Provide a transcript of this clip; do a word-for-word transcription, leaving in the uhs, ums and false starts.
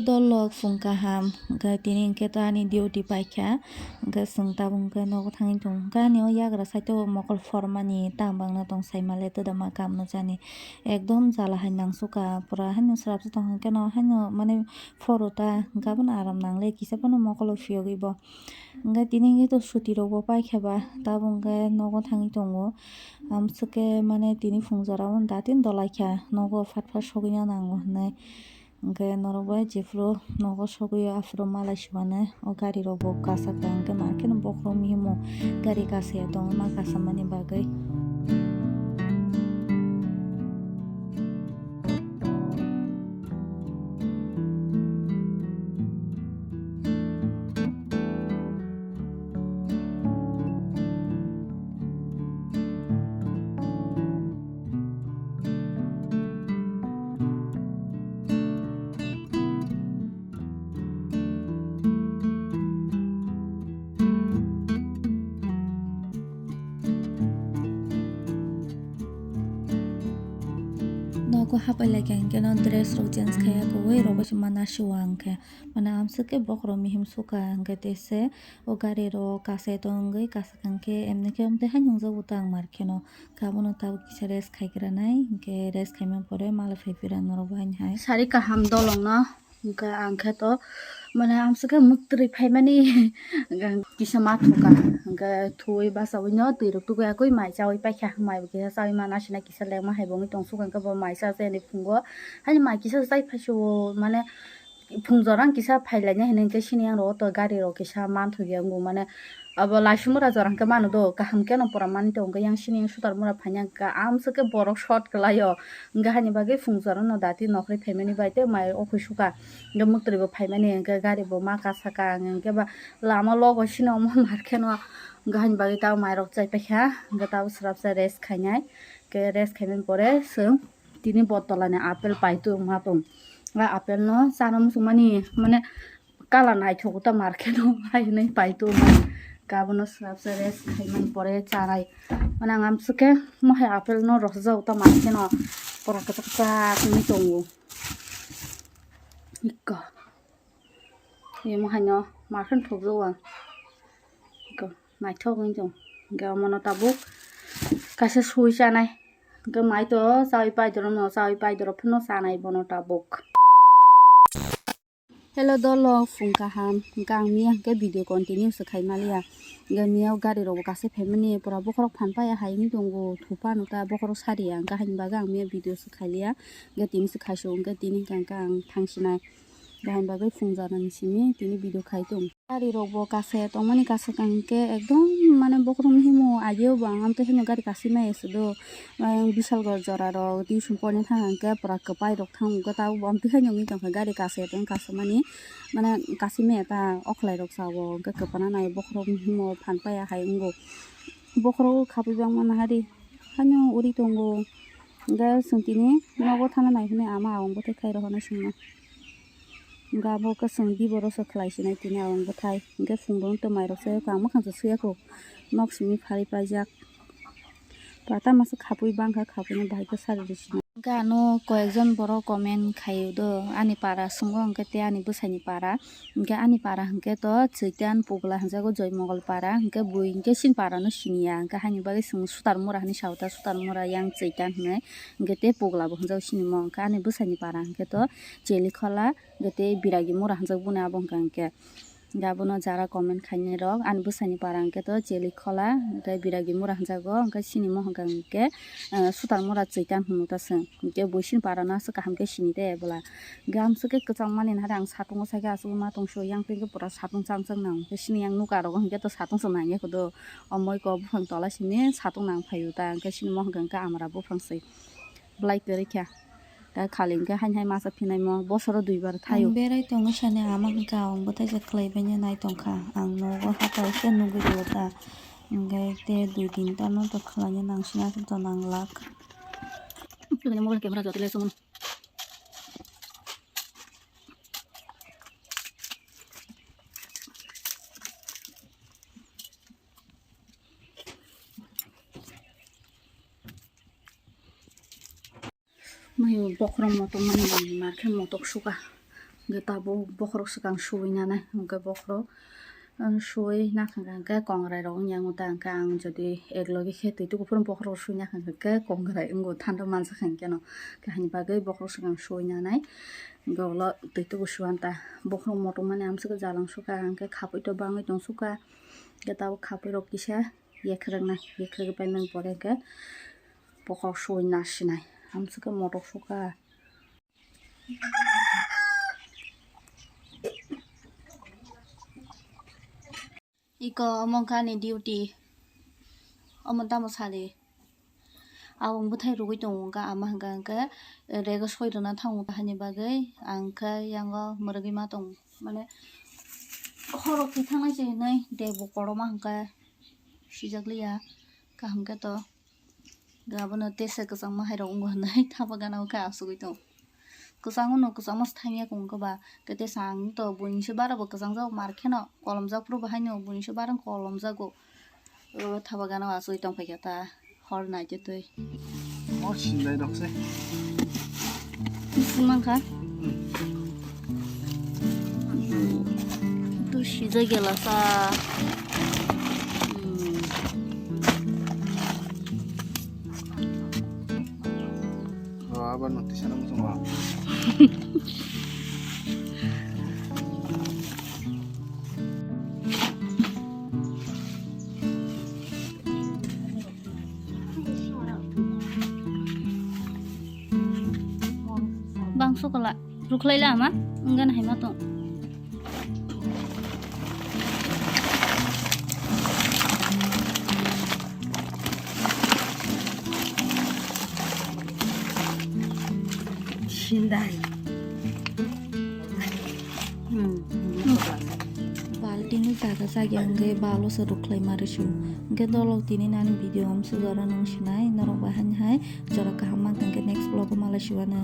Dolok phung kaham, hwnkhe tini hwnkhe to ani duty paikha, hwnkhe chwng tabuk hwnkhe nogo thangwi tongo. Hwnkhe ani o yagra side o mokol formani tang bangna tong saimale twdama kamno jani. Ekdom jala hai nangsukha, pura haino srapsa tong hwnkhe no haino mane phoro ta hwnkhe abono aram nangle kisa phano mokolo phiyogwi bo. Hwnkhe tini hwnkhe to suti rokbo paikha ba, tabuk hwnkhe nogo thangwi tongo. Amswkhe mane tini phung jora o datin dolaikha, nogo phat phat sogwina nango hwnwi. Hwnkhe norok bai jephuru nogo sogwi o aphuru malai sibani o gari rok bo kasaka hwnkhe markhe no bokhorok mihimo gari kasaya tongo ma kasamani bagwi. Nogo hapai laikha hwnkhe no dress rok change khaiya kwbwi rok bai se ma nasi o ang khe. Mane amswk khe bokhorok mihim sukha hwnkhe tei se o gari rok kasai tongwi kasakha hwnkhe emni khe amtwi hai nungjago ta ang mar kheno. Khe abono tabuk kisa rest khai gra nai hwnkhe rest khaimani pore mala phai phira norok bo haini hai. Sari kaham dolong no hwnkhe ang khe to mane amswk khe mwktwrwi phaimani kisa ma thukha hwnkhe thuwi bachawi no twi rok tugui yakui mai chawi paikha mai bo kisa chawi ma nasi nai kisa lengma hai bo wngwi tong sukha hwnkhe bo mai cha chayani phungo haini mai kisa chai phai se o mane. Phung jora ang kisa phai laina hinwi hwnkhe sini ang rok auto gari rok kisa manthokya wngo mane abo Laisumura jora hwnkhe mano do kaham khe no pura mani tongo yang sini sutar mura phaina hwnkhe amswk khe borok short kwlaio hwnkhe haini bagwi phung jora no dati nokhrwi phaimani bai tei mai okhoi sukha hwnkhe mwktwrwi bo phaimani hwnkhe gari bo ma kasaka ang hwnkhe ba lama logo sini omo mar khe no hwnkhe haini bagwi tabo mai rok chai paikha hwnkhe tabo swrapsa rest khainai hwnkhe rest khaimani pore chwng. Tini botolani apple paitu ma tong. A apple no chana muchungmani mane kala naithok ta market o hai hinwi paitu mani. Kabono swrapsa rest khaimani pore chanai. Mane ang amswk khe mohai apple no rwchapjak ta market o pura kwchak kwchak wngwi tongo. Ikko. Imo haino market thokjak ang. Ikko naithok wngwi tong. Hwnkhe omono tabuk kaisa sui chanai. Hwnkhe mai to chawi paidoro no, chawi paidoro phano chanai bono tabuk. Hello dolo, phung kaham. Hwnkhe ang miya hwnkhe video continue se khai maliya. Hwnkhe miya o gari rok bo kasai phaimani pura bokhorok phan paiya hai wngwi tongo, thupha no ta bokhorok sariya. Hwnkhe haini bagwi ang miya video se khailiya. Hwnkhe tini se khaisio, hwnkhe tini hwnkhe ang thangsinai. Haini bagwi phung jora ni simi tini video khai tong. Gari rok bo kasaya tongmani kasakha hwnkhe ekdom mane bokhorok mihimo ageo bo ang amtwi haino gari kasima ya sudo. Ayang Bishalgarh jora rok tuition porna thang hwnkhe pura kwpai rok thang hwnkhe tabuk bo amtwi haino wngwi tongkha gari kasaya tong kasamani mane kasima ya ta okhlai rok sao hwnkhe kwpana nai bokhorok mihimo phan paiya hai wngo. Bokhorok khapui bangma nahari haino uri tongo hwnkhe chwng tini nogo thana nai hwnwi ama abang bwthai khai rw hwnwi swngno. Hwnkhe abo khe chwng biboro se khlai sinai tini abang bwthai. Hwnkhe phungrok tei mairok se kang mwkhang se suyakho. Nok simi phalwi paijak. Pata masa khapui bangkha, khapui no bahai khe sari rw sinai. Hwnkhe ano koyekjon borok comment khaio do, ani para swngo hwnkhe tei ani bwsaini para. Hwnkhe ani para hwnkhe to Chaitan Pogla hwnjago, Joymongol para. Hwnkhe bui hwnkhe chini para no siniya. Hwnkhe haini bagwi chwng Sutar Mura hinwi sao ta, Sutar Mura yang Chaitan hinwi. Hwnkhe tei Pogla bo hwnjago chini mo. Hwnkhe ani bwsaini para hwnkhe to Chelikhola. Hwnkhe tei Biragi Mura hwnjak boni abo hwnkha hwnkhe. Hwnkhe abono jara comment khainai rok ani bwsani para hwnkhe to Chelikhola tei Biragi Mura hwnjago, hwnkhe chini mo hwnkha hwnkhe, eh, Sutar Mura Chaitan hwnwi ta chwng. Hwnkhe bo chini para no aswk kaham khe sini de bwla. Hwnkhe amswk khe kwchangmani nahari ang satungo sai khe aswk ma tong sio, yang twi khe pura satung chang chang nang. Hwnkhe chini yang nuka rogo hwnkhe to satung se nang ya khe do. O moi ko buphang tola simi satung nang phaio ta, hwnkhe chini mo hwnkha hwnkhe amra buphang se. Belai kwrwi kha. Da khali hwnkhe haini hai masa phinaimo bosoro duibar thaio. Ang berai tongo sani ama hwnkha ang bwthaijak khlaibaino nai tongkha. Ang nogo hatai khe nugwi rwkha. Hwnkhe tei dui tinta no to khlaina nangsina to nanglak. Mobile camera jotile sumon. Mayo bokhorok motok mani mar khe motok suka. Hwnkhe tabuk bokhorok swkang suwi nanai, hwnkhe bokhorok, ah, suwi nakhang kha hwnkhe kongrai rok wngya wngwi ta, hwnkhe ang jodi ek logi khe twi tuku phuru bokhorok suwi nakhang kha hwnkhe kongrai wngo, thanda mansa kha hwnkhe no. Hwnkhe haini bagwi bokhorok swkang suwi nanai, hwnkhe ulo twi tuku suwan ta. Bokhorok motok mani amswk jalang sukha, hwnkhe khapui to bangwi tong sukha, hwnkhe tabuk khapui rok kisa yekhrwk nai, yekhrwk paimani pore hwnkhe bokhorok suwi nasinai, amswk khe motok sukha. Iko omo wngkha ani duty. Omo tamo sadi. Aboni bwthai rwgwi tongo wngkha, ama hwnkha hwnkhe rego soi rwna thango haini bagwi. Ang khe yango mwrwgwi ma tongo. Mane horok khe thangnai se hinwi debo kotorma hwnkhe sijak liya. Kaham khe to. Abono tesa kwchangma hai rok wngo hinwi thapa gana o khe asugwi tongo. Kwchango no kwchangma se thangya kung khe ba, khe tesa ang to buini se bara bo kwchang jago mar kheno kolom jak phuru bo haino buini se bara kolom jago. O thapa gana o asugwi tong phaikha ta hor nai twi twi. Hor sinlai rok se. Bisi mankha. To sijak gela sa. Hmm. Oh, abar no tisana muchung ba. Bangso kala rukhlai la ama wngkha hai ma tong. Sindai. Hmm. Balting ni jaga jagya hwnkhe balo se rukhlai ma rwsio. Hwnkhe dolok tini nani video amsuk jora nung sinai norok bai hani hai jora kaham mankha hwnkhe next vlog o malai siwano.